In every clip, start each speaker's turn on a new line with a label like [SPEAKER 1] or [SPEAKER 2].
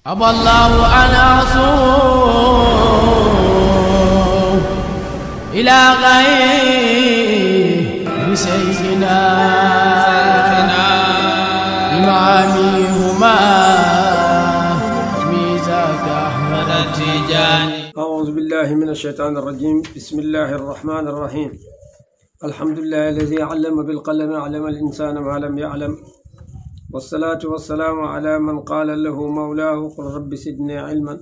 [SPEAKER 1] أبى الله أن أصوم إلى غير سيدنا إمامهما ميزاك أحمد التجاني.
[SPEAKER 2] أعوذ بالله من الشيطان الرجيم. بسم الله الرحمن الرحيم. الحمد لله الذي علم بالقلم علم الإنسان ما لم يعلم، والصلاة والسلام على من قال له مولاه قل رب زدني علما،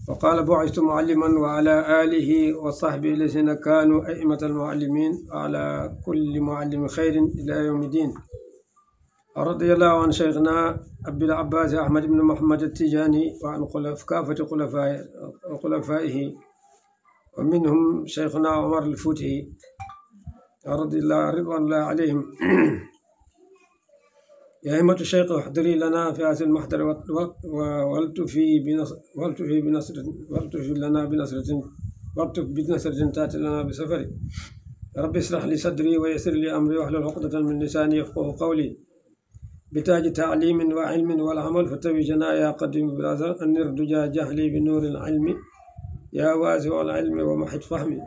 [SPEAKER 2] وقال بعثت معلما، وعلى آله وصحبه الذين كانوا أئمة المعلمين، وعلى كل معلم خير إلى يوم الدين. رضي الله عن شيخنا أبي العباس أحمد بن محمد التجاني، وعن كافة خلفائه، ومنهم شيخنا عمر الفوتي رضي الله رضوان الله عليهم. يا همة الشيخ احضري لنا في هذا المحضر والتفي بنصرة تأتي لنا بسفر. رب اشرح لي صدري ويسر لي أمري واحلل عقدة من لساني يفقهوا قولي. بتاج تعليم وعلم والعمل فتوي جنايا قديم برازر أن نردجا جهلي بنور العلم يا واسع العلم ومحط فهمي.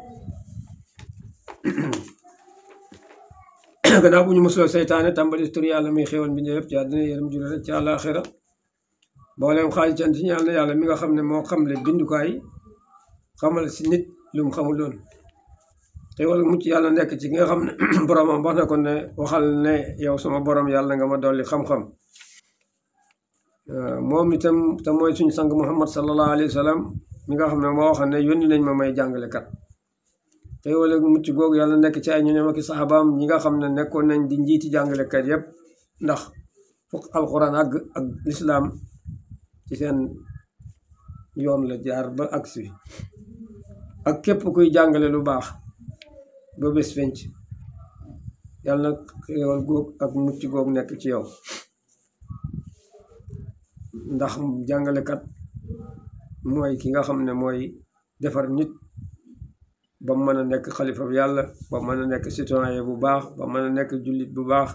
[SPEAKER 2] gannaaw bu ñu mosuloo seytaane tàmbali tur yàlla muy xéwal bi ñëpp ci àddina yërëm jul rek ci àllaaxira mboolem xaaj cant ci ñaan na yàlla mi nga xam ne moo xamle bindukaay xamal si nit lu mu xamul doon xéwal mucc yàlla nekk ci nga xam ne boromam wax na ko ne waxal ne yow sama borom yàlla nga ma dolli xam-xam. moom itam te mooy suñu sang Muhammad sallallahu alayhi wa sallam mi nga xam ne moo waxal ne yónni nañ ma may jàngalekat. xéewal ak mucc googu yàlla nekk ci ay ñoñam ak saxaabaam ñi nga xam ne nekkoon nañ di njiiti jàngalekat yëpp, ndax fokk alxuraan ak lislaam ci seen yoon la jaar ba agsi ak képp kuy jàngale lu baax ba bés fenc yàlla nag xéewal goog ak mucc googu nekk ci yow. ndax jàngalekat mooy ki nga xam ne mooy defar nit ba mën a nekk xalifa bi yàlla, ba mën a nekk citoyen bu baax, ba mën a nekk jullit bu baax,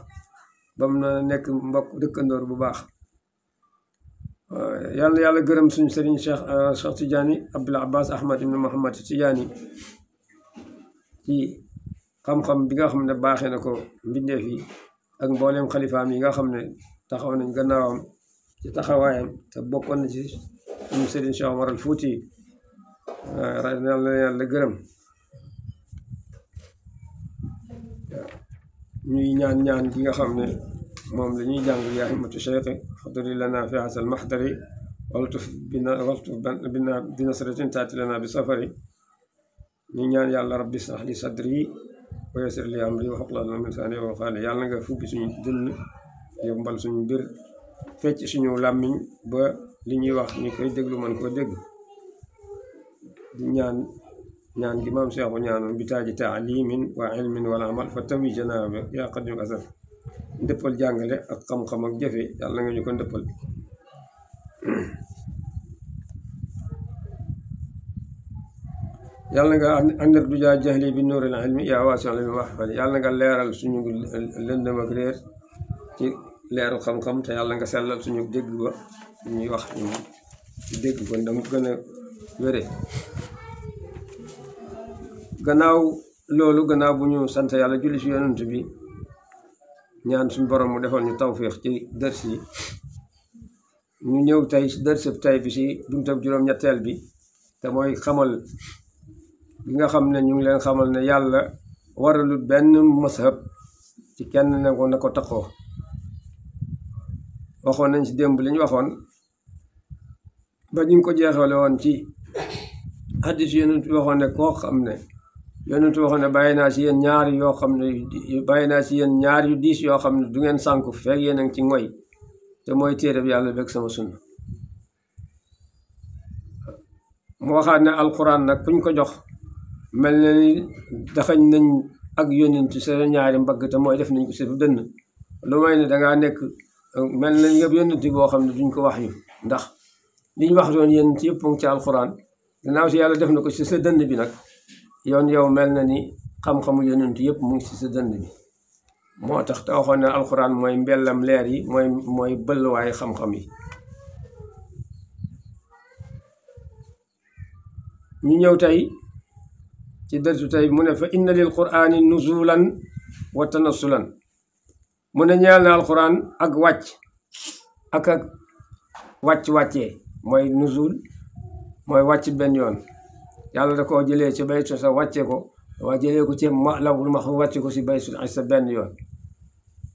[SPEAKER 2] ba mën a nekk mbokk dëkkandoor bu baax. yàlla yàlla gërëm suñu sëriñ Cheikh Tidiane Abul Abbas Ahmad ibn Muhammad Tidiane ci xam-xam bi nga xam ne baaxee na ko mbindeef yi ak mbooleem xalifaam yi nga xam ne taxaw nañ gannaawam ci taxawaayam te bokkoon na ci suñu sëriñ Cheikh Omar al Fouti. yàlla gërëm. ñuy ñaan gi nga xam ne moom la ñuy jàng yaa himmatu cheikh xadri lana fi hasal mahdari waltuf bina binasratin taati lana bi safari. ñuy ñaan yàlla rabbi israh li sadri wa yassir li amri wa hlul min lisani wa qali. yàlla nga fubbi suñu dënn yombal suñu mbir fecc suñu làmmiñ ba li ñuy wax ñu koy déglu man koo dégg. di ñaan gi maam Seexu ñaanoon bi taaji taalimin wa ilmin wal amal fa tawi janaaba yaa qadim asal. ndëppal jàngale ak xam-xam ak jëfe yàlla nga ñu ko ndëppal. yàlla nga àndar du jaa jahli bi nuuril ilmi yaa waasi'al ilmi wahfali. yàlla nga leeral suñu lëndëm ak réer ci leeru xam-xam te yàlla nga sellal suñu dégg ba ñuy wax ñu dégg ko ndam gën a wére. gannaaw loolu gannaaw bu ñu sant yàlla julli ci yonent bi ñaan suñu borom mu defal ñu tawféex ci dërs yi, ñu ñëw tey ci dërsëb tey bi ci buntab juróom-ñetteel bi te mooy xamal bi nga xam ne ñu ngi leen xamal ne yàlla waralut benn mazhab ci kenn ne ko na ko taxoo. waxoon nañ ci démb li ñu waxoon ba ñu ngi ko jeexale woon ci hadiis yonent bi waxoon ne koo xam ne yonentu waxoon ne bàyyi naa ci yéen ñaar yoo xam ne bàyyi naa ci yéen ñaar yu diis yoo xam ne du ngeen sànku fekk yéen a ngi ci ngoy te mooy téere bi yàlla beeg sama sunna. mu waxaat ne alquran nag kuñ ko jox mel na ni daxañ nañ ak yonentu sa ñaari mbagg te mooy def nañ ko sa dënn lu may ne dangaa nekk mel nañ yëpp yonentu boo xam ne duñ ko wax yu ndax liñ wax doon yéen ci yëpp ci alquran gannaaw si yàlla def na ko ci sa dënn bi nag yow mel na ni xam-xamu yonent yëpp mu ngi ci sa dënn bi. moo tax te waxoon ne alxuraan mooy mbellam leer yi mooy bëlluwaayu xam-xam yi. ñu ñëw tey ci dërsu tey mu ne fa inna lil qur'ani nuzulan wa tanassulan mu ne ñeel na alquran ak wàcc ak wàccee mooy nuzul mooy wàcc benn yoon yàlla da koo jëlee ci baytu sa wàcce ko waa jëlee ko ci lawhul mahfuus wàcce ko si baytu sa benn yoon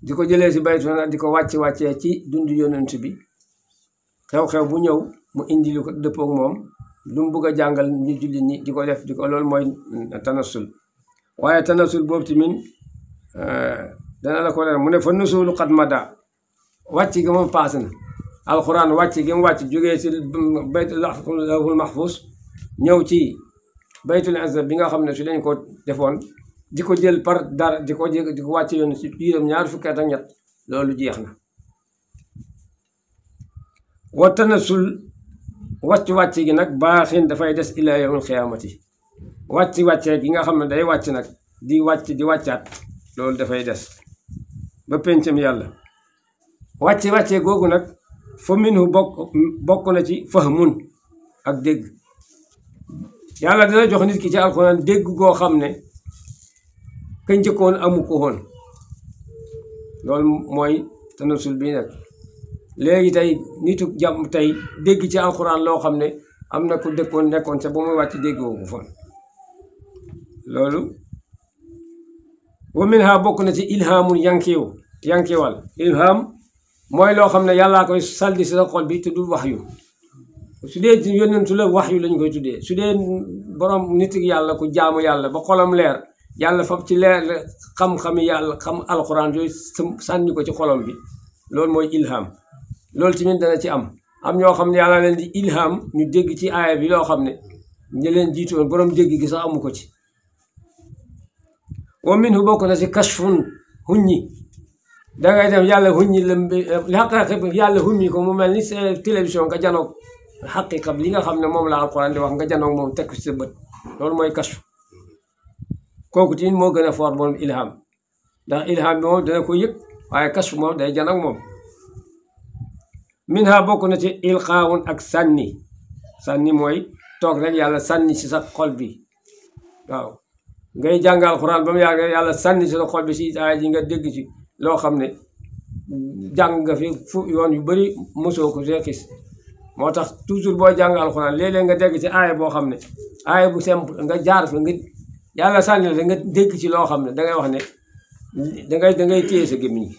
[SPEAKER 2] di ko jëlee si baytu nag di ko wàccee ci dundu yonent bi xew-xew bu ñëw mu indi lu ko dëppook moom lu mu bugg a jàngal ñu jullit ñi di ko def di ko loolu mooy tanassul waaye tanassul boobu tamit dana la ko leer mu ne fa nusulu xat mada wàcc gi moom paase na alxuraan wàcc gi mu wàcc jógee si baytul lawhul mahfuus ñëw ci baytul izza bi nga xam ne si lañ ko defoon di ko jël par dara di ko wàcce yoon si biiram ñaar fukki at ak ñett loolu jeex na wa tanassul wàcc gi nag baaxin dafay des ila yawmil xiyaamati wàccee gi nga xam ne day wàcc nag di wàccaat loolu dafay des ba pencam yàlla wàccee googu nag fa minhu bokk na ci fahmun ak dégg yàlla dina jox nit ki ci alxuraan dégg goo xam ne ka njëkkoon amu ko woon loolu mooy tanassul bi nag léegi tey nitu jàmm tey dégg ci alxuraan loo xam ne am na ku nekkoon sa ba muy wàcc dégg ko fan loolu wa minha bokk na ci ilhamun yankewal ilham mooy loo xam ne yàllaa koy saldi si sa xol bi te dul wax yu su dee yónnentu la wax yu lañ koy tuddee su dee borom nit yàlla ku jaamu yàlla ba xolam leer yàlla fab ci leer xam-xami yàlla xam alxuraan yooyu sànni ko ci xolam bi loolu mooy ilham loolu tamit dana ci am ñoo xam ne yàlla leen di ilham ñu dégg ci aaya bi loo xam ne ñu leen jiitoon borom dégg gi sax amu ko ci wa minhu bokk na ci kashfun huññi dangay dem yàlla huññi yàlla huññi ko mu mel ni télévision nga janoog xaqiqa li nga xam ne moom la alquran di wax nga janoog moom teg ci sa bët loolu mooy kashf kooku tamit moo gën a fort moom ilham ndax ilham bi moom dana ko yëg waaye kashf moom day janoog moom minha bokk na ci ilqaawun ak sànni mooy toog rek yàlla sànni ci sa xol bi waaw ngay jàng alxuraan ba mu yàgg yàlla sànni ci sa xol bi si aaya ji nga dégg ci loo xam ne jàng nga fi fu yoon yu bëri mosoo ko see gis moo tax toujours boo jàng alxuraan léeg-léeg nga dégg ci aaya boo xam ne aaya bu simple nga jaar fi nga yàlla sànni la nga dégg ci loo xam ne dangay wax ne dangay téye sa gémmiñ gi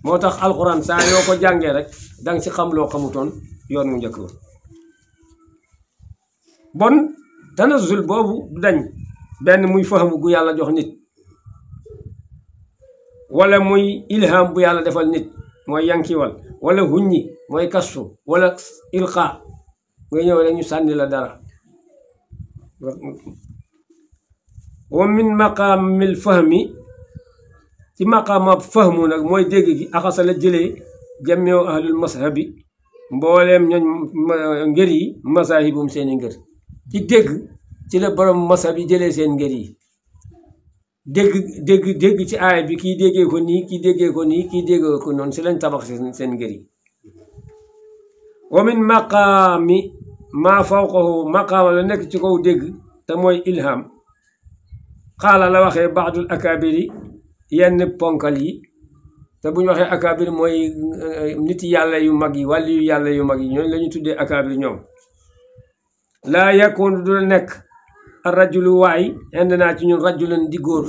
[SPEAKER 2] moo tax alxuraan saa yoo ko jàngee rek danga ci xam loo xamutoon yoon mu njëkk ba bon tanazul boobu du dañ benn muy fahamu gu yàlla jox nit wala muy ilham bu yàlla defal nit mooy yankiwal wala huññi mooy kasfu wala ilqa nga ñëw rek ñu sànni la dara wa min maqaamil fahmi ci maqaama fahmu nag mooy dégg gi axasa la jëlee jammeew ahlul mazhabi mbooleem ñooñ ngër yi mazahibum seeni ngër ci dégg ci la borom mazhab yi jëlee seen ngër yi dégg ci aaya bi kii déggee ko nii kii déggee ko nii kii déggee ko noonu si lañ tabax seen ngër yi wa min maqaami maa fawqahu maqaama la nekk ci kaw dégg te mooy ilham xaala la waxee baadul akabiri yenn ponkal yi te bu ñu waxee akabir mooy nit yàlla yu mag yi wàlli yu yàlla yu mag yi ñooñu la ñu tuddee akabir ñoom laa yakun du nekk rajulu waay indi naa ci ñun rajulan di góor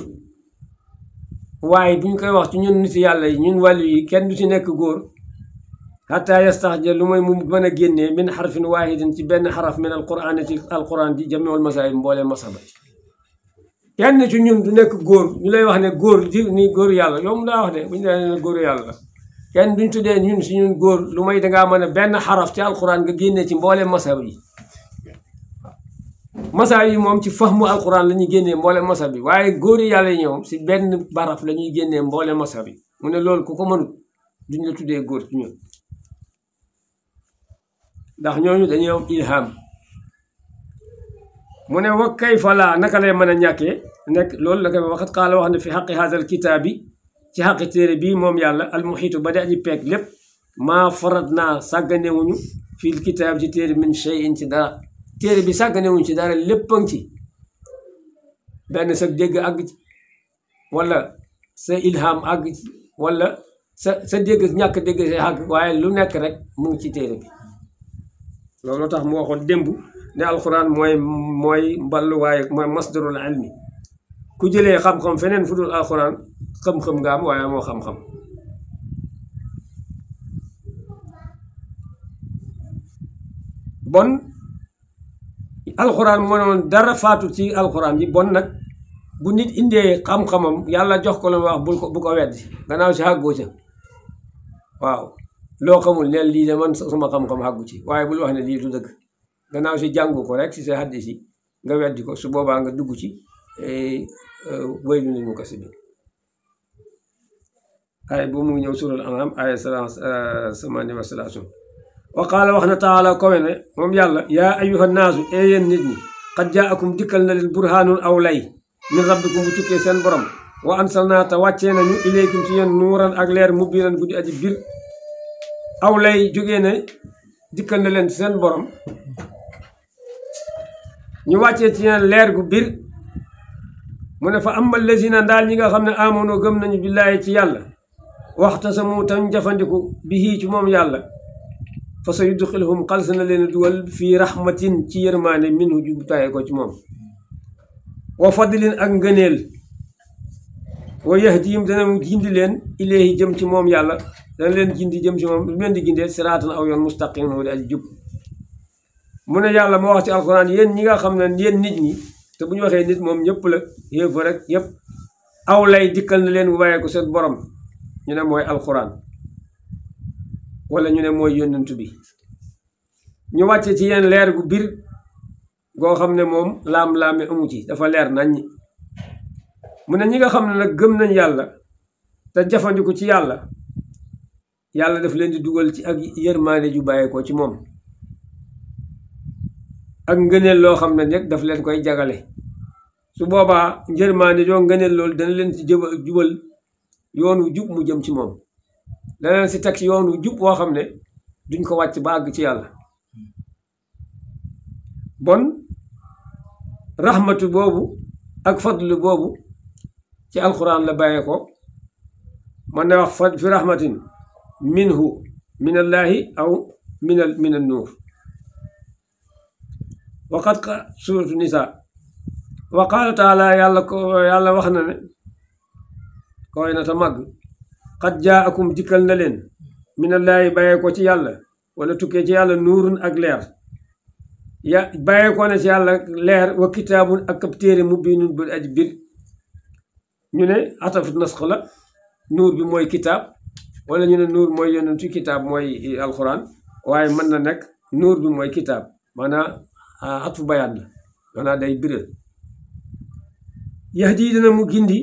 [SPEAKER 2] waaye bu ñu koy wax ci ñun nit yàlla yi ñun wàllu yi kenn du ci nekk góor xataa yastaxja lu mooy mu mën a génnee min xarfin waahidin ci benn xaraf min alquran ci alquran di jamiul masaayib mboolee masaba kenn ci ñun du nekk góor ñu lay wax ne góor di ni góoru yàlla yow mu daa wax de bu ñu nee góoru yàlla la kenn duñ tuddee ñun si ñun góor lu may dangaa mën a benn xaraf ci alquran nga génnee ci mboolee masaba yi masab yi moom ci fahmu alquran la ñuy génnee mboole masab bi waaye góori yàlla yi ñoom si benn baraf la ñuy génnee mboole masab bi mu ne loolu ku ko mënut duñ la tuddee góor ci ñun ndax ñooñu dañuy am ilham mu ne wa kayfa laa naka lay mën a ñàkkee nekk loolu la koy waxat xaala wax ne fi xaqi haadal kitaabi ci xaqi téere bii moom yàlla almuhiitu ba di aji peeg lépp maa farat naa sàgganewuñu fil kitaab ci téere min shay'in ci dara téere bi sàgganewuñ ci dara lépp a ngi ci benn sa dégg àgg ci wala sa ilham àgg ci wala sa dégg ñàkk dégg sa àgg waaye lu nekk rek mu ngi ci téere bi loolu tax mu waxoon démb ne alxuraan mooy mballuwaay mooy masdarul ilmi ku jëlee xam-xam feneen fu dul alxuraan xam-xam nga am waaye moo xam-xam bon alxuraan moo noon dara faatu ci alxuraan yi bon nag bu nit indee xam-xamam yàlla jox ko la wax bu ko weddi gannaaw si àggoo ca waaw loo xamul neen lii de man sama xam-xam àggu ci waaye bul wax ne lii du dëgg gannaaw si jàngu ko rek si sa xaddis yi nga weddi ko su boobaa nga dugg ci waylu lil mukazzibin ay bu mu ñëw sural anam ay samani wa salaatun wa qaala wax na taala kowe ne moom yàlla yaa ayyuha naasu ee yéen nit ñi qad jaakum dikkal na leen burhaanun aw lay min rabbikum bu tukkee seen borom wa ansalnaa te wàccee nañu ilaykum ci yéen nuuran ak leer mubiinan guddi aji bir aw lay jógee ne dikkal na leen ci seen borom ñu wàccee ci yéen leer gu bir mu ne fa amma lazina ndaal ñi nga xam ne amono gëm nañu billaahi ci yàlla waxtasamu tañ jafandiku bihi ci moom yàlla fa sa yudxilhum xalsa na leen dugal fii rahmatin ci yërmaane minhu ju bàyyee ko ci moom wa fadlin ak ngëneel wa yahdihim dana mu gindi leen ilayhi jëm ci moom yàlla dana leen gindi jëm ci moom lu leen di gindee siraatan aw yoon mustaqim moo di aji jub mu ne yàlla moo wax ci alquran yéen ñi nga xam ne yéen nit ñi te bu ñu waxee nit moom ñëpp la yéef rek yëpp aw lay dikkal na leen bu bàyyee ko seen borom ñu ne mooy alquran wala ñu ne mooy yónnentu bi ñu wàcce ci yéen leer gu bir goo xam ne moom laam-laame amu ci dafa leer nañ mu ne ñi nga xam ne nag gëm nañ yàlla te jafandiku ci yàlla yàlla daf leen di dugal ci ak yërmaande ju bàyyeekoo ci moom ak ngëneel loo xam ne nag daf leen koy jagale su boobaa yërmaande joo ngëneel loolu dana leen ci jubal yoon wu jub mu jëm ci moom dana leen si teg si yoon wu jub woo xam ne duñ ko wàcc ba àgg ci yàlla bon rahmatu boobu ak fadlu boobu ci alquran la bàyyee ko man na wax fi rahmatin minhu min allahi aw min an nuur waqad suratu nisa wa qaala taala yàlla wax na ne koy na ta màgg qad jaakum dikkal na leen min allahi bàyyee ko ci yàlla wala tukkee ci yàlla nuurun ak leer ya bàyyee ko ne ci yàlla leer wa kitaabun ak ab téere mubiinun bu aji bir ñu ne atafut nasx la nuur bi mooy kitaab wala ñu ne nuur mooy yonentu kitaab mooy alquran waaye mën na nekk nuur bi mooy kitaab maanaam atfu bayaan la maanaam day biral yahdi dina mu gindi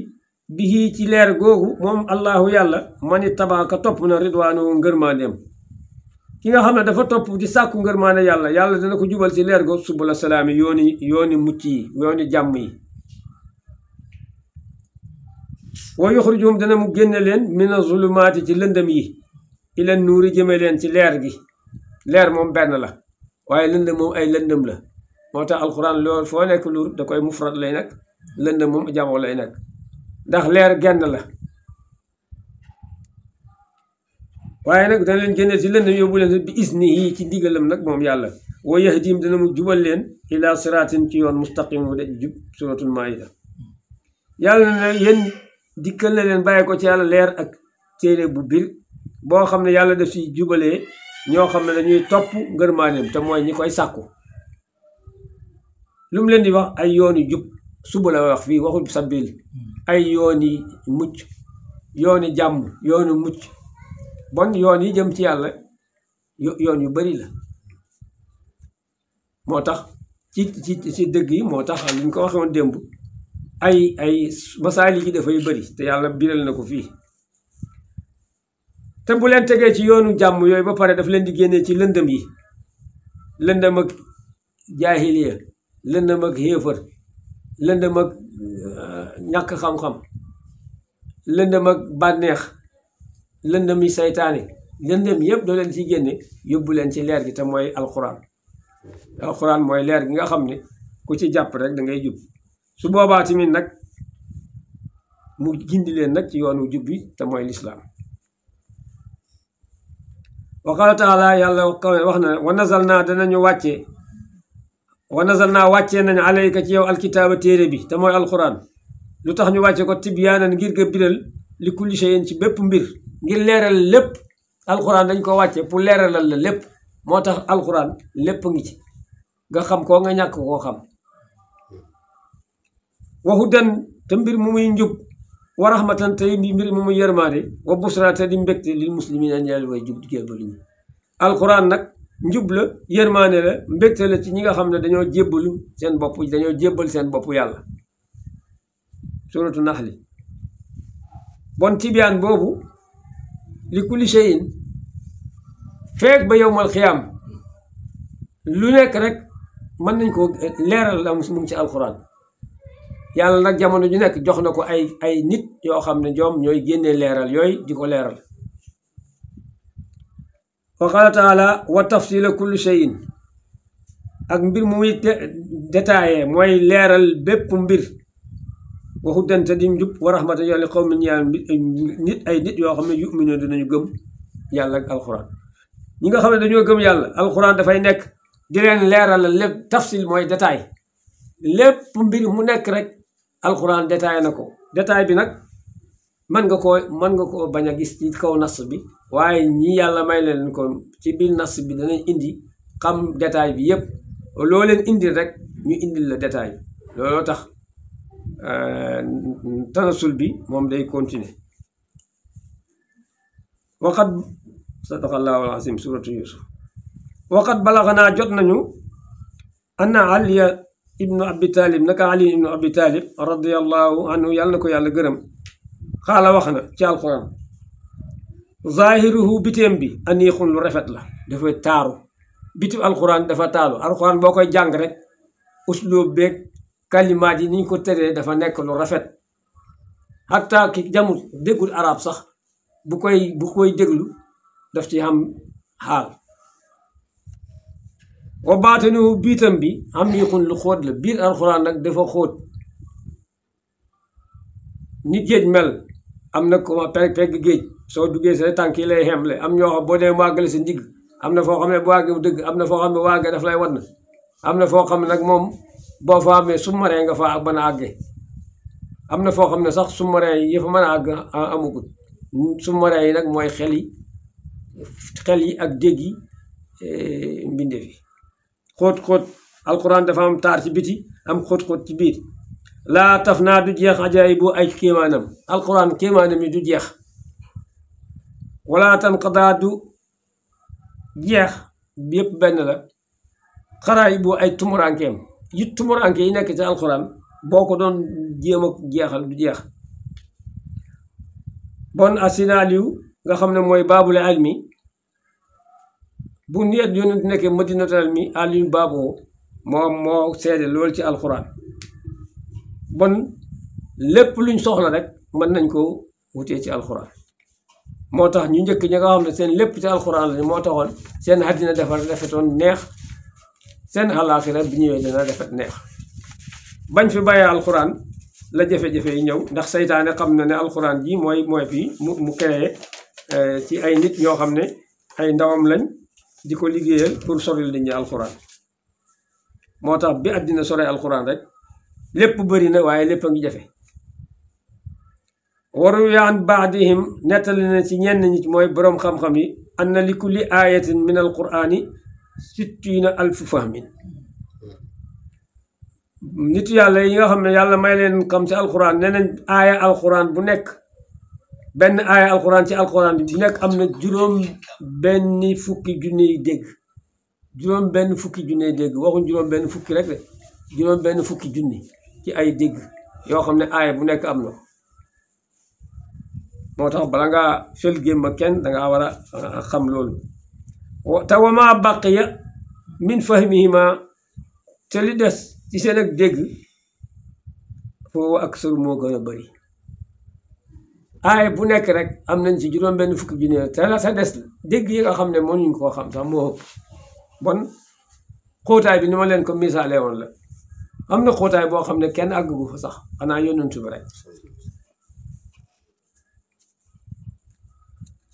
[SPEAKER 2] bihi ci leer googu moom allahu yàlla mani tabaaka topp na ridwaanu ngërmaandeem ki nga xam ne dafa topp di sàkku ngërmaande yàlla yàlla dana ko jubal ci leer googu subula salaami yooni mucc yi yooni jàmm yi wa yuxrijuhum dana mu génne leen mina zulumaati ci lëndëm yi ila nuuri jëme leen ci leer gi leer moom benn la waaye lëndëm moom ay lëndëm la moo tax alxuraan loolu foo nekk luur da koy mufrad lay nekk lëndëm moom jamoo lay nekk ndax leer genn la waaye nag dana leen génne ci lëndëm yóbbu leen bi isnihi ci ndigalam nag moom yàlla wa yahdihim dana mu jubal leen ila siraatin ci yoon mustaqim mu de jub suratul maida yàlla na yéen dikkal na leen bàyyi ko ci yàlla leer ak téere bu bir boo xam ne yàlla def si jubalee ñoo xam ne dañuy topp ngërmaaneem te mooy ñi koy sàkku lu mu leen di wax ay yooni jub suba la wax fii waxul sabil ay yooni mucc yooni jàmm yooni mucc bon yoon yi jëm ci yàlla yoon yu bari la moo tax ci dëgg yi moo tax li ñu ko waxee woon démb ay masaali yi dafay bëri te yàlla biral na ko fii te bu leen tegee ci yoonu jàmm yooyu ba pare daf leen di génnee ci lëndëm yi lëndëm ak jaahiliya lëndëm ak xéefar lëndëm ak ñàkk xam-xam lëndëm ak bànneex lëndëm yi saytaane lëndëm yëpp doo leen ci génne yóbbu leen ci leer gi te mooy alquran alxuraan mooy leer gi nga xam ne ku ci jàpp rek da ngay jub su boobaa tamit nag mu gindi leen nag ci yoonu jub bi te mooy lislaam wa qaala taala yàlla wax na wa nazal naa danañu wàccee wa nazal naa wàccee nañu alayka ci yow alkitaaba téere bi te mooy alxuraan lu tax ñu wàcce ko tibyaanan ngir nga biral li kulli shay'in ci bépp mbir ngir leeral lépp alxuraan dañ ko wàcce pour leeralal la lépp moo tax alxuraan lépp ngi ci nga xam koo nga ñàkk koo xam wa hudan te mbir mu muy njub wa rahmatan te mbir mu muy yërmaande wa busra te di mbégte lil muslimina ñeel way jub jébbalu ñu alxuraan nag njub la yërmaande la mbégte la ci ñi nga xam ne dañoo jébbalu seen bopp dañoo jébbal seen bopp yàlla suratu naxli bon tibyaan boobu li kulli shay'in feek ba yowmal xiyaam lu nekk rek mën nañ ko leeral la mu ngi ci alxuraan yàlla nag jamono ju nekk jox na ko ay nit yoo xam ne ñoom ñooy génnee leeral yooyu di ko leeral wa qaala taala wa tafsila kulli shay'in ak mbir mu muy détaillé mooy leeral bépp mbir wa hudan te di njub wa rahmatan yàlla qawmin ñaan nit ay nit yoo xam ne yu'minu dinañu gëm yàlla ak alxuraan ñi nga xam ne dañoo gëm yàlla alxuraan dafay nekk di leen leeral lépp tafsil mooy détail lépp mbir mu nekk rek alxuraan détaillé na ko détail bi nag mën nga koo bañ a gis ci kaw nas bi waaye ñi yàlla may leen ko ci biir nas bi danañ indi xam détail bi yépp loo leen indil rek ñu indil la détail looloo tax tanasul bi moom day continuer waqat sadaqallahu alazim suratu yusuf waqat balaxanaa jot nañu anna aliya ibnu abi talib naka ali ibnu abi talib radiallahu anhu yàlla na ko yàlla gërëm xaala wax na ci alquran zahiruhu bitéem bi aniixun lu rafet la dafay taaru bitim alquran dafa taaru alquran boo koy jàng rek usloob beeg kalimaat yi niñ ko tëree dafa nekk lu rafet hatta ki jamul déggul arab sax bu koy déglu daf ci xam xaal wa baatinu biitam bi am niixun lu xóot la biir alxuraan nag dafa xóot ni géej mel am na ko pegg géej soo duggee sa tànk yi lay xemle am ñoo xam boo dee màggale sa ndigg am na foo xam ne bu àggee bu dëgg am na foo xam ne bu àggee daf lay wan na am na foo xam ne nag moom boo fa amee su maree nga fa mën a àggee am na foo xam ne sax su maree yi fa mën a àgg amugut su maree yi nag mooy xel yi ak dégg yi mbindeef yi xóot alquran dafa am taar ci biti am xóot ci biir laa taf naa du jeex ajaayibu ay kéemaanam alquran kéemaanam yi du jeex wala tanqadaa du jeex yépp benn la xaraay bu ay tumurankeem yi tumuranke yi nekk ci alquran boo ko doon jéem a jeexal du jeex bon asinaaliyu nga xam ne mooy baabul ilmi bu nit yonent nekkee madinatul ilmi aliyu baaboo moo seede loolu ci alquran bon lépp luñ soxla rek mën nañ ko wutee ci alquran moo tax ñu njëkk ñi nga xam ne seen lépp ci alquran la moo taxoon seen àddina defar rafetoon neex seen àllaaxira bi ñëwee dina rafet neex bañ fi bàyyee alquran la jafe-jafe yi ñëw ndax seytaane xam na ne alquran ji mooy fii mu créé ci ay nit ñoo xam ne ay ndawam lañ di ko liggéeyal pour soril nit ñi alquran moo tax bi àddina sore alquran rek lépp bëri na waaye lépp a ngi jafe waru yaan baadihim nettali na ci ñenn nit mooy boroom xam-xam yi anna li kulli ayatin min alqurani sittina alfu fahmin nit yàlla yi nga xam ne yàlla may leen xam ci alquran nee nañ aaya alquran bu nekk benn aaya alquran ci alquran bi bu nekk am na juróom benn fukki junniy dégg juróom benn fukki junniy dégg waxuñ juróom benn fukki rek de juróom benn fukki junni ci ay dégg yoo xam ne aaya bu nekk am na moo tax bala ngaa fel gémm ak kenn dangaa war a xam loolu te wama baqiya min fahmihima te li des ci seen ak dégg foofu ak sër moo gën a bëri aaya bu nekk rek am nañ ci juróom benn fukki junni te la sa des dégg yi nga xam ne mënuñ koo xam sax moo ëpp bon xóotaay bi ni ma leen ko misaalee woon la am na xóotaay boo xam ne kenn àggu fa sax xanaa yonent bi rek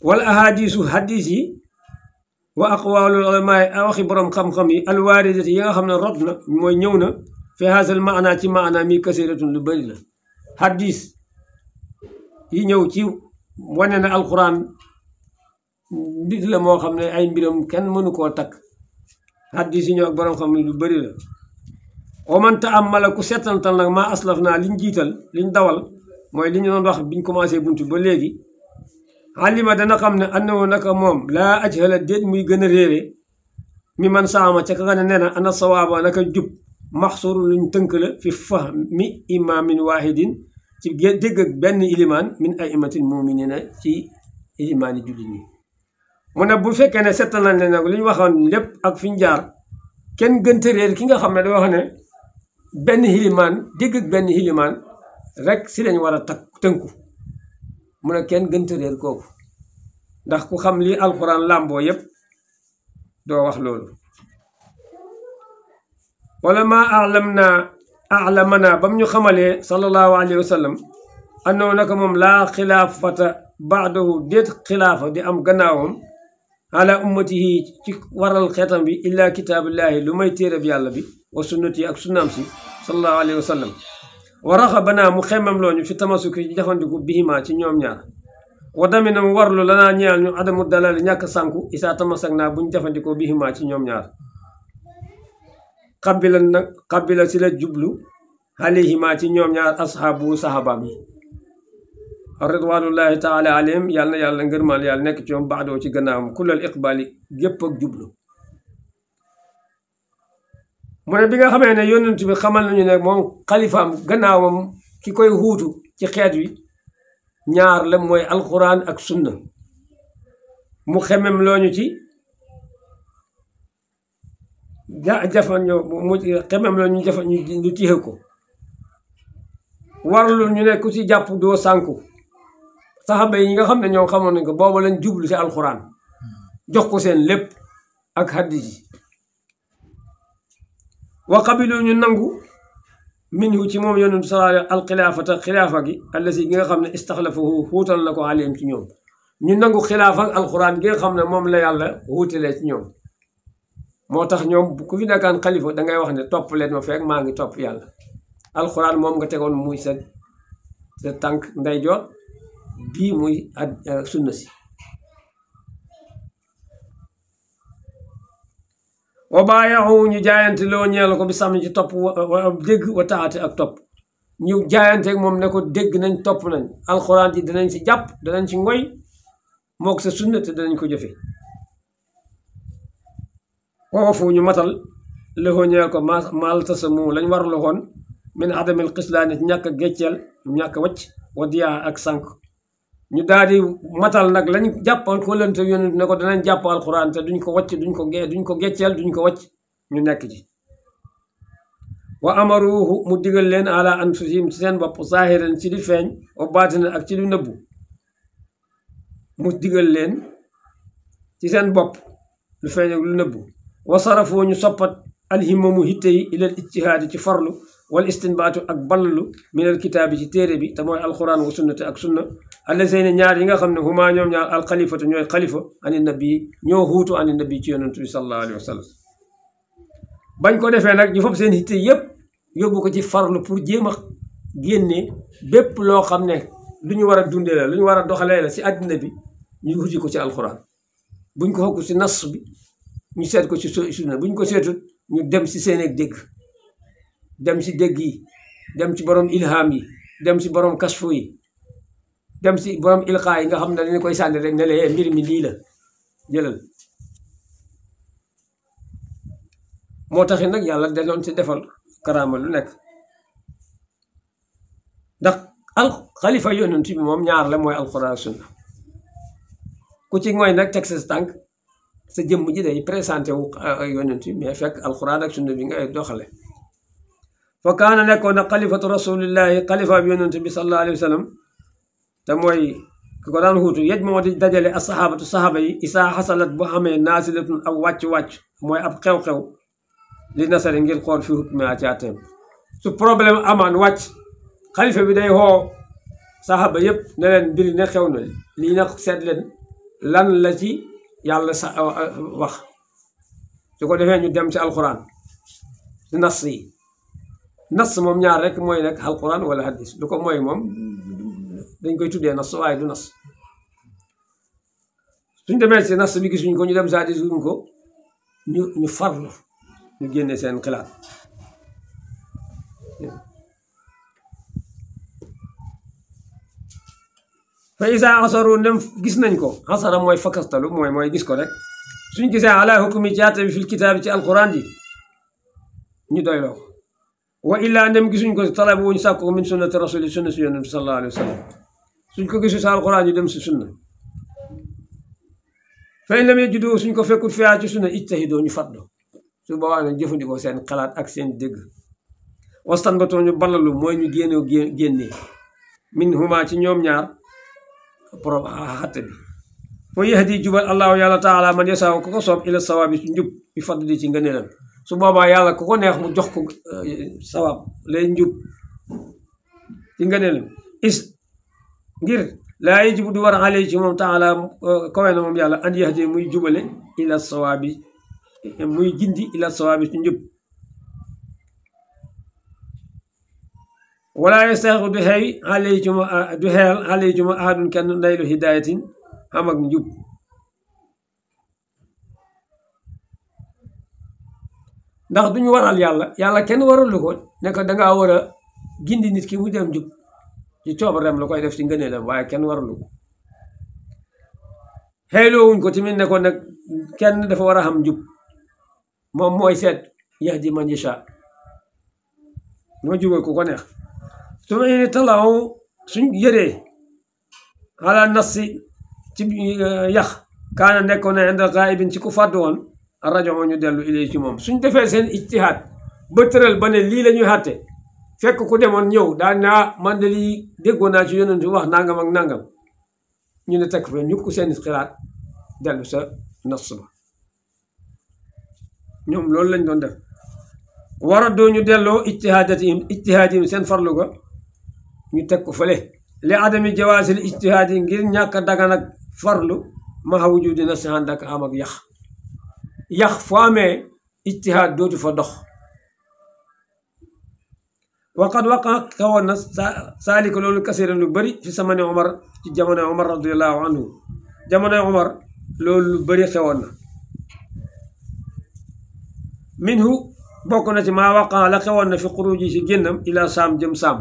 [SPEAKER 2] wal ahadisu hadis yi wa aqwalul ulama waxi borom xam-xam yi alwaaridati yi nga xam ne rot na mooy ñëw na fi haasal maana ci maana mi kasiratun lu bëri la hadis yi ñëw ci wane na alquran mbir la moo xam ne ay mbiram kenn mënu koo takk hadis yi ñëw ak borom xam lu bëri la wa man ta'ammala ku settantal nag maa aslaf naa liñ jiital liñ dawal mooy li ñu doon wax biñ commencé buntu ba léegi alima dana xam ne annahu naka moom laa ajhala déet muy gën a réere mi man saama ca ka nga ne nee na ana sawaaba naka jub maxsuru luñ tënk la fi fahmi imaamin waahidin ci dégg ak benn ilimaan min aimatil muminina ci ilimaani jullit ñi mu ne bu fekkee ne settanal ne nag li ñu waxoon lépp ak fi ñu jaar kenn gënta réer ki nga xam ne da wax ne benn ilimaan dégg ak benn ilimaan rek si lañ war a tënku mu ne kenn gënta réer kooku ndax ku xam li alquran làmboo yépp doo wax loolu wala ma alamana bam ñu xamalee sallallahu alayhi wa sallam annoo naka moom laa xilaafata baadahu déet xilaafa di am gannaawam ala ummatihi ci waral xeetam bi illa kitaabillahi lu may téereb yàlla bi wa sunnati ak sunnaam si sallallahu alayhi wa sallam wa raxabanaa mu xemmam looñu fi tamasuki ci jafandiku bihimaa ci ñoom ñaar wa damina mu warlu lanaa ñeel ñu adamu dalali ñàkk sànku isaa tamasak naa buñ jafandikoo bihimaa ci ñoom ñaar xabila si la jublu alayhimaa ci ñoom ñaar ashaabu sahabaam yi ridwanullahi taala alayhim yàlla na yàlla ngërmal yàlla nekk ci ñoom baadoo ci gannaawam kullal iqbaali gépp ak jublu mu ne bi nga xamee ne yonent bi xamal nañu ne moom xalifaam gannaawam ki koy xuutu ci xeet wi ñaar la mooy alquran ak sunna mu xemem looñu ci xemem looñu ñu tixe ko warlu ñu ne ku ci jàpp doo sànku saxaba yi nga xam ne ñoom xamoon nañ ko booba lañ jublu ci alquran jox ko seen lépp ak hadis yi wa qabilu ñu nangu minhu ci moom yonent sallallahu alxilaafata xilaafa gi allasi gi nga xam ne istaxlafahu xuutal na ko alayhim ci ñoom ñu nangu xilaafa ak alquran gi nga xam ne moom la yàlla xuutalee ci ñoom moo tax ñoom ku fi nekkaan xalifa dangay wax ne topp leen ma fekk maa ngi topp yàlla alquran moom nga tegoon muy sa tànk ndeyjoor bii muy sunna si wa baayaxu ñu jaayante loo ñeel ko bi sàmm ci topp dégg wa taate ak topp ñu jaayanteeg moom ne ko dégg nañ topp nañ alxuraan ji danañ ci jàpp danañ ci ngoy mook sa sunna te danañ ko jëfe woofu ñu matal lëxoo ñeel ko maal tasamu lañ war loxoon min adamil xislaani ci ñàkk a gecceel ñàkk a wacc wa diyaa ak sànq ñu daal di matal nag lañ jàppoon ko lante yonent ne ko danañ jàpp alxuraan te duñ ko wacc duñ ko gecceel duñ ko wacc ñu nekk ci wa amaruhu mu digal leen ala anfusihim ci seen bopp zaahiran ci li feeñ wa baatinan ak ci lu nëbbu mu digal leen ci seen bopp lu feeñ ak lu nëbbu wa sarafoo ñu soppat alhimamu hitte yi ilal ijtihaadi ci farlu wal istinbaatu ak ballalu minal kitaabi ci téere bi te mooy alquran wa sunnate ak sunna allazayni ñaar yi nga xam ne huma ñoom ñaar alxalifatu ñooy xalifa ani nabi ñoo xuutu ani nabi ci yonent bi sallallahu alayhi wa sallam bañ ko defee nag ñu fop seen hitte yépp yóbbu ko ci farlu pour jéem a génne bépp loo xam ne lu ñu war a dundee la lu ñu war a doxalee la si àddina bi ñu wuti ko ci alquran buñ ko xokku si nas bi ñu seet ko ci sunna buñ ko seetut ñu dem si seen ak dégg dem si dégg yi dem ci borom ilham yi dem si borom kasfu yi dem si borom ilqaa yi nga xam ne dañu koy sànni rek ne la mbir mi lii la jëlal moo taxit nag yàlla deloon ci defal karaama lu nekk ndax xalifa yonent bi moom ñaar la mooy alquran sunna ku ci ngooy nag teg sa tànk sa jëmm ji day présenté wu yonent bi mais fekk alquran ak sunna bi ngay doxale fa kaana nekkoon na xalifatu rasulillahi xalifa bi yonent bi sallallahu alayhi wa sallam te mooy ki ko daan xuutu yej moo di dajale as sahabatu sahaba yi isaa xasalat bu xamee naasilatun ab wàcc-wàcc mooy ab xew-xew li nasari ngir xool fi hukmihaa ci àtteem su problème amaan wàcc xalifa bi day xoo saxaaba yëpp ne leen mbir ne xew na lii nag seet leen lan la ci yàlla wax su ko defee ñu dem ci alquran nas yi nas moom ñaar rek mooy nekk alquran wala hadis lu ko mooy moom dañ koy tuddee nas waaye du nas suñ demee ci nas bi gisuñ ko ñu dem sa hadis guñ ko ñu farlu ñu génne seen xalaat fa isa asaru nem gis nañ ko asara mooy fakastalu mooy gis ko rek suñ gisee ala hukmi ci àtte bi fil kitaabi ci alquran ji ñu doyloo wa illaa ndem gisuñ ko talabu wuñ sàkk ko min sunnati rasuli sunna si yonent sallallahu alayhi wa sallam suñ ko gisu sa alquran ñu dem si sunna fa in lam yajidu suñ ko fekkut fiyaa ci sunna ijtahidoo ñu fatdo su boobaa nag jëfandikoo seen xalaat ak seen dégg wastanbatoo ñu balalu mooy ñu génnee min huma ci ñoom ñaar pro xatte bi foo yahdi jubal allahu yàlla taala man yasaaw ku ko soob ila sawaabi ci njub bi fadli ci ngëneelam su boobaa yàlla ku ko neex mu jox ko sawaab lay njub ci ngëneelam is ngir laa yajibu du war a xale ci moom taala kawe na moom yàlla an yahdi muy jubale ila sawaabi muy gindi ila sawaabi ci njub wala yastaxiqu du xeey du xeel xale yi ci moom ahadun kenn ndaylu hidayatin xam ak njub ndax duñu waral yàlla kenn waralu ko ne ko dangaa war a gindi nit ki mu dem njub ci coobareem la koy def ci ngëneelam waaye kenn waralu ko xeeloowuñ ko tamit ne ko nag kenn dafa war a xam njub moom mooy seet yahdi man yasha moo jubal ku ko neex su ma ini talaaw suñ yëree ala nassi ci yax kaana nekkoon na inda gaibin ci ku fàddu woon rajo ñu dellu ilay ci moom suñ defee seen ijtihaad ba tëral ba ne lii la ñuy xàtte fekk ku demoon ñëw daan naa man de lii déggoon naa ci yonent wax nangam ak nangam ñu ne tekk fe ñu ko seen xalaat dellu sa nas ba ñoom loolu lañ doon def wara doo ñu delloo ijtihaadihim seen farlu ga ñu teg ko fële li adami jawaasil ijtihaad yi ngir ñàkk a dagan ak farlu maxa wujudi na si ànd ak am ak yax foo amee ijtihaad dootu fa dox waqad waqa xewoon na saalika loolu kasiran lu bëri fi samane Omar ci jamono Omar radiallahu anhu jamono Omar loolu lu bëri xewoon na minhu bokk na ci maa waqa la xewoon na fi xuruji si génnam ila saam jëm saam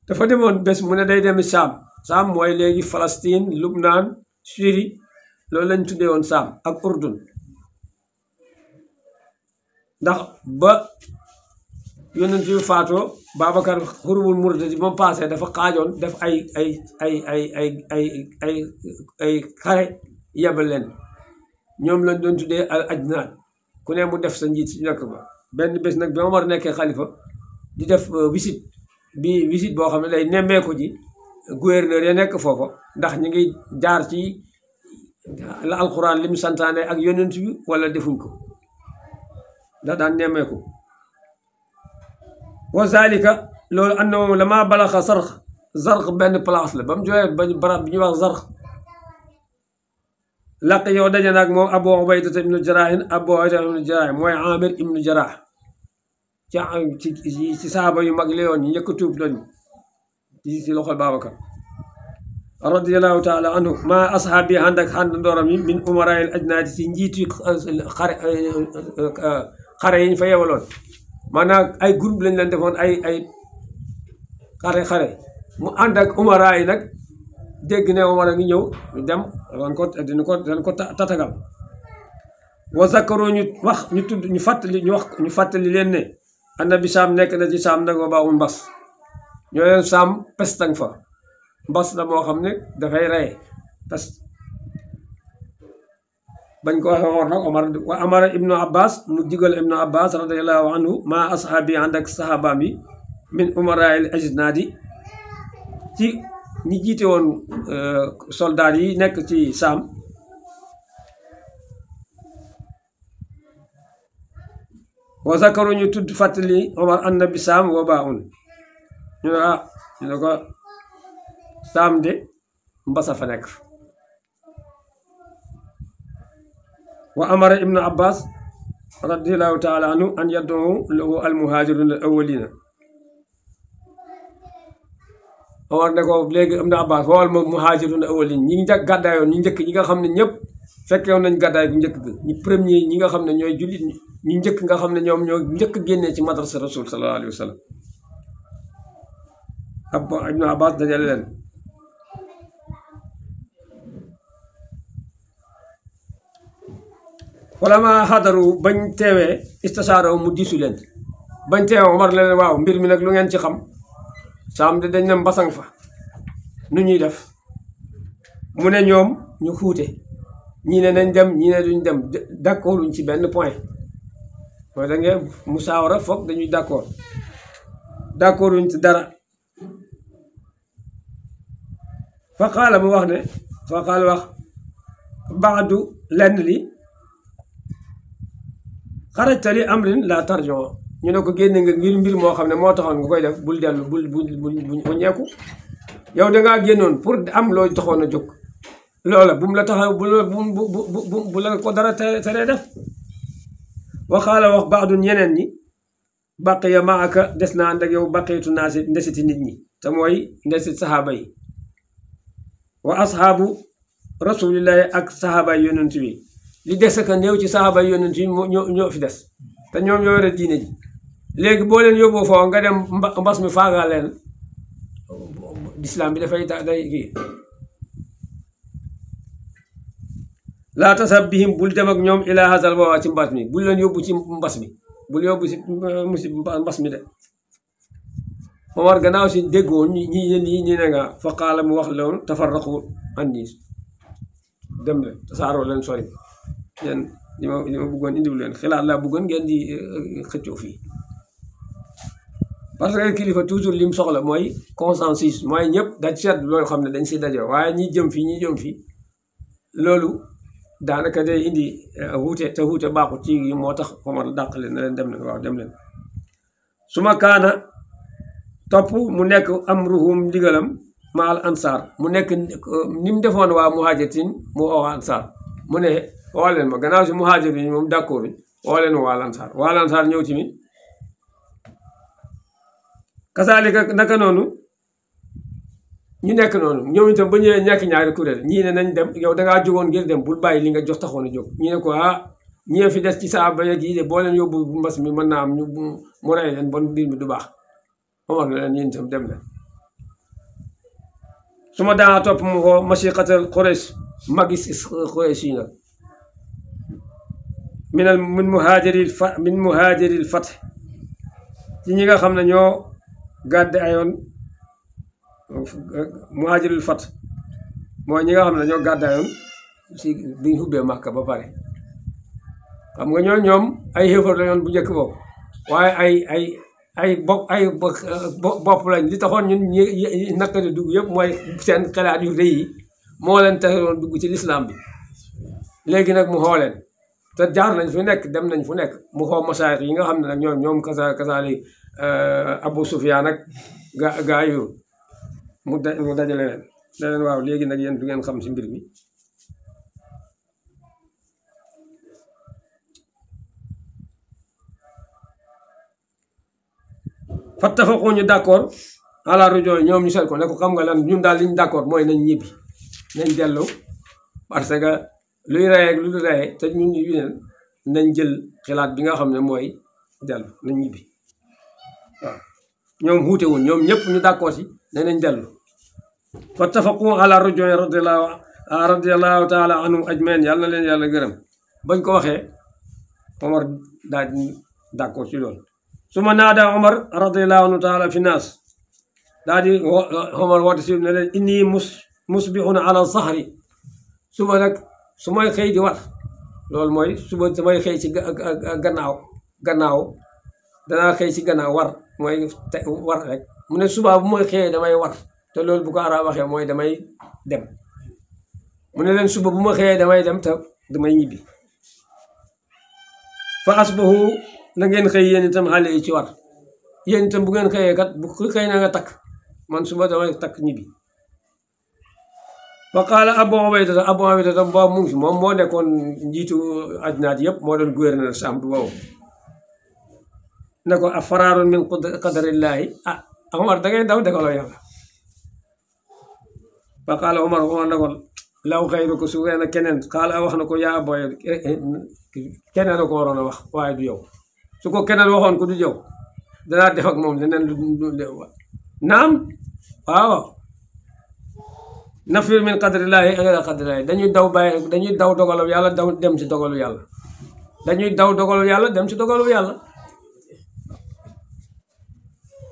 [SPEAKER 2] dafa demoon bés mu ne day demi saam mooy léegi Palestine Lubnaan Syrie loolu lañ tuddee woon saam ak Urdun ndax ba yonent yu faatoo Babacar xurubul murtadi moom passé dafa xaajoon def ay xare yebal leen ñoom lañ doon tuddee al ajnaad ku ne mu def sa njiit si nekk ba benn bés nag bi Omar nekkee xalifa di def visite boo xam ne day nemmeeku ji gouverneur ya nekk foofa ndax ñu ngi jaar ci la alquran li mu santaane ak yonent bi wala defuñ ko ndax daan nemmeeku wa zalika loolu ànd na moom la maa balaxa zarq benn place la ba mu joxee ba barab bi ñuy wax zarq laq yow daje naag moom Abu Ubayda ibnu Jaraahin mooy Amir ibnu Jaraax ci saaba yu mag la yoon ñu njëkk a tuub lañu ci loxol Babacar radiallahu taala anhu maa ashaabi ànd ak ànd ndooram yi min umarail ajnaadi ci njiitu xare yi ñu fa yewaloon maanaam ay groupe lañ leen defoon ay xare mu ànd ak umara yi nag dégg ne Omar a ngi ñëw ñu dem dañ ko tatagal wa zakaro ñu wax ñu tudd ñu fàttali leen ne annabi saam nekk na ci saam nag wa baaxul mbas ñoo leen saam pestang fa mbas la moo xam ne dafay reye pest bañ ko waxee woon nag Omar wa amara ibnu Abbas mu digal ibnu Abbas radiallahu anhu maa ashaabi ànd ak sahabaam yi min umarail ajnaadi ci ñi jiite woon soldat yi nekk ci saam wa zakaru ñu tudd fàttali Omar anna bi saam wa baa un ñu ne ñu ne ko saam de mbasa fa nekk wa amara ibnu abbas radiallahu taala anhu an yad'u lahu al muhajirun al awwalina Omar ne ko léegi ibnu abbas woowal ma muhajirun al awwalin ñi njëkk gàddaayoon ñu njëkk ñi nga xam ne ñëpp fekkewoon nañ gàddaay bu njëkk ga ñi premier ñi nga xam ne ñooy jullit ñu njëkk nga xam ne ñoom ñoo njëkk génnee ci madrasa rasul sallallahu alayhi wa sallam ibnu abbas dajale leen wala ma xadaru bañ teewee istasaaraw mu diisu leen bañ teewee Omar leen waaw mbir mi nag lu ngeen ci xam saam de dañ ne mbasang fa nu ñuy def mu ne ñoom ñu xuute ñii ne nañ dem ñii ne duñ dem d'accord luñ ci benn point mooy da ngeen musaawara foog dañuy d'accord luñ ci dara fa qaala mu wax ne fa qaala wax baadu lenn li xarajta li amrin la tarjon ñu ne ko génne nga ngir mbir moo xam ne moo taxoon nga koy def bul dellu bul ñeeku yow dangaa génnoon pour am loo taxoon a jóg loola bu mu la taxaw bu la ko dara teree def waxaala wax baadu ñeneen ñi baqiya maaka des na ànd ak yow baqiitu naasi ndesiti nit ñi te mooy ndesit saxaaba yi wa ashaabu rasulillahi ak saxaaba yi yonent bi li des ka néew ci saxaaba yi yonent yi ñoo fi des te ñoom ñoo yore diine ji léegi boo leen yóbboo foofu nga dem mbas mi faagaa leen lislaam bi dafay day kii laa tasab bihim bul dem ak ñoom ilaa hasal waawaa ci mbas mi bul leen yóbbu ci mbas mi bul yóbbu ci mbas mi de Omar gannaaw si déggoon ñi ne nga fa qaala mu wax loolu tafarraqu anni dem leen tasaaroo leen sori yéen li ma bëggoon indiw leen xilaat laa bëggoon ngeen di xëccoo fii parce que kilifa toujours lim soxla mooy consensus mooy ñëpp dañ seet loolu xam ne dañ si daje waaye ñi jëm fii loolu daanaka day indi wuute te wuute baaxut ci moo tax Omar dàq leen ne leen dem leen waaw dem leen su ma kaana topp mu nekk amruhum ndigalam ma al ansar mu nekk ni mu defoon waa muhajirin mu woo ansar mu ne woo leen ma gannaaw si muhajirin moom d'accord woo leen waa ansar ñëw ci mi kasaalika naka noonu ñu nekk noonu ñoom itam ba ñëwee ñàkk ñaari kuréel ñii ne nañ dem yow dangaa jógoon ngir dem bul bàyyi li nga jox taxoon a jóg ñi ne ko ñii fi des ci saaba yeeg yi de boo leen yóbbu mbas mi mën naa am ñu mu rey leen bon mbir mi du baax Omar na leen yéen itam dem leen su ma daa topp mu ko masiqatal Quraysh magis Quraysh yi nag min muhaajiril fath ci ñi nga xam ne ñoo gàdde ayoon muhaajiril fath mooy ñi nga xam ne ñoo gàdde ayoon si biñ xubbee Màkka ba pare xam nga ñoom ay xéefar la yoon bu njëkk boobu waaye ay bopp lañ li taxoon ñun naka di dugg yëpp mooy seen xalaat yu rëy yi moo leen taxoon dugg ci lislaam bi léegi nag mu xooleen te jaar nañ fu nekk dem nañ fu nekk mu xoo masaayix yi nga xam ne nag ñoom kasaali Abu Sufyaan nag gaa yu mu dajale leen waaw léegi nag yéen du ngeen xam si mbir mi fattafaqu ñu d'accord ala rujo ñoom ñu seet ko ne ko xam nga lan ñun daal li ñu d'accord mooy nañ ñibbi nañ dellu parce que luy reyee ak lu du reyee te ñun ñu neen nañ jël xalaat bi nga xam ne mooy dellu nañ ñibbi waaw ñoom xuute wuñ ñoom ñëpp ñu d'accord si ne nañ dellu fattafaqu ala rujo radiallahu taala anhum ajmain yàlla na leen yàlla gërëm bañ ko waxee Omar daal d'accord ci loolu su ma naada Omar radiallahu anhu taala fi naas daal di Omar woote si ne leen inni musbihuna ala zahri suba nag su may xëy di war loolu mooy suba samay xëy ci gannaaw danaa xëy ci gannaaw war mooy war rek mu ne suba bu may xëyee damay war te loolu bu ko arab waxee mooy damay dem mu ne leen suba bu ma xëyee damay dem te damay ñibbi fa asbahu na ngeen xëy yéen itam xale yi ci war yéen itam bu ngeen xëyee kat bu xëy na nga takk man suba damay takk ñibbi fa qaala Abu Ubayda boobu mu ngi fi moom moo nekkoon njiitu ajnaat yëpp moo doon gouverneur Saam bi boobu ne ko a faraarun min qadarillahi Omar da ngay daw dégaloo yàlla fa qaala Omar ne ko law xayru ko su weena keneen xaala wax na ko yaa booy keneen a ko waroon a wax waaye du yow su ko keneen waxoon ko du yow danaa def ak moom leneen naam waaw nafir min qadrillahi ila qadrillahi dañuy daw dogalu yàlla daw dem ci dogalu yàlla dañuy daw dogalu yàlla dem ci dogalu yàlla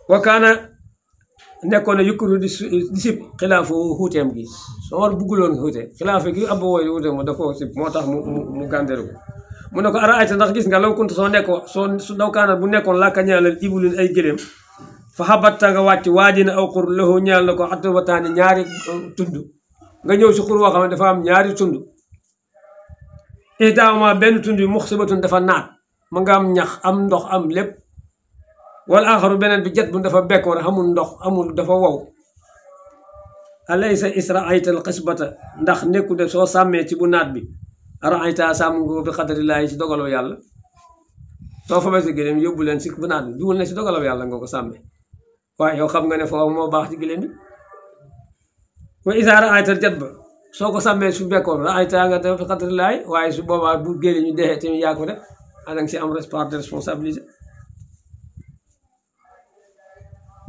[SPEAKER 2] wa kaana nekkoon na yukkuru di sib xilaafu xuuteem gi Omar bugguloon xuute xilaafa gi Abu Ubayda xuute mo da ko sib moo tax mu gànderu ko mu ne ko ara ayta ndax gis nga law kuntu soo nekkoo su daw kaana bu nekkoon làkka ñaalal ibulin ay gëléem fa xabatta nga wàcc waajina aw xur lahu ñaal na ko xattu wataani ñaari tund nga ñëw si xur woo xam ne dafa am ñaari tund ihdaahuma benn tund yi muxsibatun dafa naat ma nga am ñax am ndox am lépp wala axaru beneen bi jet bu dafa bekkoor amul ndox amul dafa wow alaysa israayta al xisbata ndax nekku de soo sàmmee ci bu naat bi araayta sàmm nga bi xadarillaahi si dogaloo yàlla soo fa sa gëléem yóbbu leen si bu naat bi dugal ne si dogaloo yàlla nga ko sàmmee waaye yow xam nga ne foofu moo baax ci gëléem bi wa isa araayta jet ba soo ko sàmmee su bekkoor araayta nga def bi xadarillaahi waaye su boobaa bu gélee ñu dexee tamit yaa ko def danga si am part de responsabilité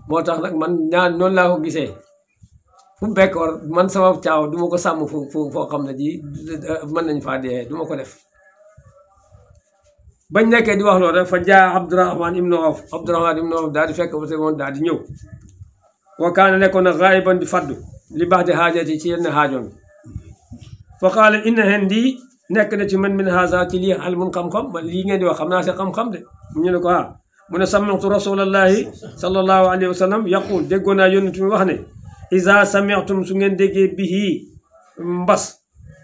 [SPEAKER 2] moo tax nag man ñaan noonu laa ko gisee fu bekkoor man sama caaw du ma ko sàmm foo xam ne ji mën nañ faa dee du ma ko def bañ nekkee di wax loolu rek fa jaa Abdurahman ibnu Awf daal di fekk ba te moom daal di ñëw wa kaana nekkoon na gaayiban di faddu li baax di xaajati ci yenn xaajoon fa qaala inna indi nekk na ci man min haza ci lii ilmun xam-xam man lii ngeen di wax xam naa si xam-xam de ñu ne ko mu ne sami'tu rasulallahi sallallahu alayhi wa sallam yaqul déggoon naa yónent mi wax ne iza sami'tum su ngeen déggee bihi mbas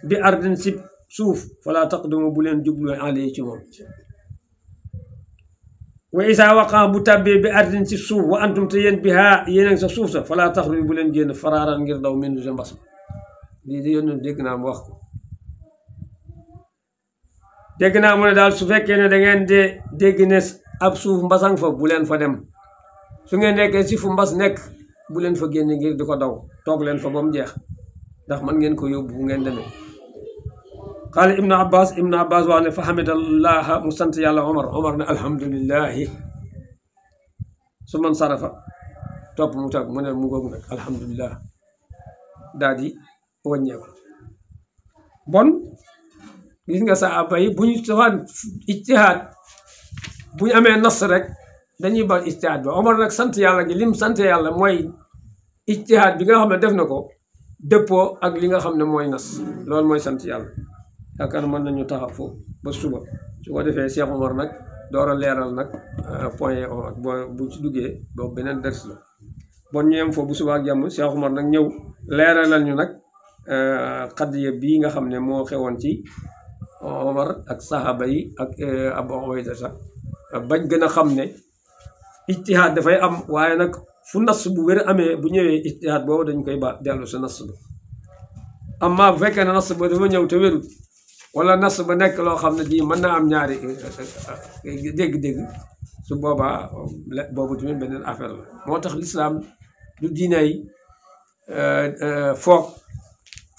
[SPEAKER 2] bi ardin si suuf fala taqdumu bu leen jublu alayhi ci moom wa iza waqa bu tàbbee bi ardin si suuf wa antum te yéen biha yéen sa suuf sa fala taxruju bu leen génn faraaran ngir daw min sa mbas lii di yónent dégg naa mu wax ko dégg naa mu ne daal su fekkee ne da ngeen de dégg ne ab suuf mbasang fa bu leen fa dem su ngeen nekkee si fu mbas nekk bu leen fa génne ngir di ko daw toog leen fa ba mu jeex ndax man ngeen ko yóbbu bu ngeen demee qaala ibnu abbas wax ne fa hamidallaha mu sant yàlla omar ne alhamdulillahi su man sarafa topp mu toog mu ne mu ngoog nag alhamdulillah daal di wàññeeku bon gis nga saaba yi bu ñu tafaan ijtihaad bu ñu amee nas rek dañuy ba ijtihaad ba Omar nag sant yàlla gi lim sant yàlla mooy ijtihaad bi nga xam ne def na ko dëppoo ak li nga xam ne mooy nas loolu mooy sant yàlla yaakaar mën nañu taxaw foofu ba suba su ko defee Cheikh Omar nag door a leeral nag point ak bu ci duggee boobu beneen ders la bon ñu yem foofu bu suba ak jàmm Cheikh Omar nag ñëw leeralal ñu nag xaddiya bii nga xam ne moo xewoon ci Omar ak saxaaba yi ak Abu Ubayda sax bañ gën a xam ne ijtihaad dafay am waaye nag fu nas bu wér amee bu ñëwee ijtihaad boobu dañ koy ba dellu sa nas ba amma bu fekkee ne nas ba dafa ñëw te wérut wala nas ba nekk loo xam ne ji mën naa am ñaari dégg-dégg su boobaa boobu tamit beneen affaire la moo tax lislaam du diinay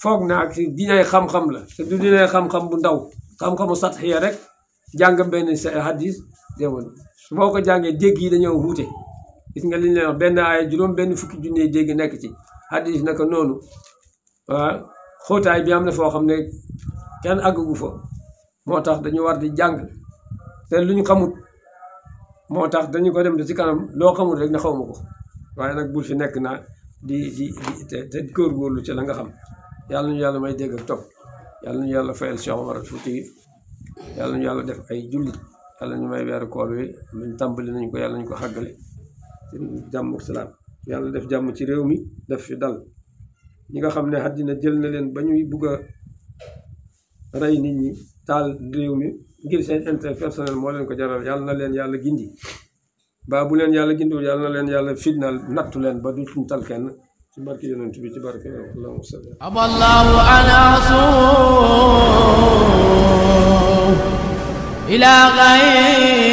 [SPEAKER 2] foog naa ak diinay xam-xam la te du diinay xam-xam bu ndaw xam-xamu satxiya rek jàng benn hadis démoon su boo ko jàngee dégg yi dañoo wuute gis nga li ñu leen wax benn aaya juróom benn fukki junne dégg nekk ci hadis naka noonu waaw xóotaay bi am na foo xam ne kenn àggagu fa moo tax dañu war di jàng te lu ñu xamut moo tax dañu ko dem ci kanam loo xamut rek na xawma ko waaye nag bul fi nekk naa di te góorgóorlu ci la nga xam yàlla ñu yàlla may dégg ak topp yàlla ñu yàlla fayal Cheikh Omar Fouti yàlla ñu yàlla def ay jullit yàlla ñu may weeru koor wi luñ tàmbali nañ ko yàlla ñu ko xàggale ci jàmm ak salaam yàlla def jàmm ci réew mi def fi dal ñi nga xam ne àddina jël na leen ba ñuy bugg a rey nit ñi taal réew mi ngir seen intérêt personnel moo leen ko jaral yàlla na leen yàlla gindi ba bu leen yàlla gindiwul yàlla na leen yàlla fitnaal nattu leen ba du ñu tal kenn ci barke yonent bi ci barke allahumma salli
[SPEAKER 1] aballahu an asu ila ghayri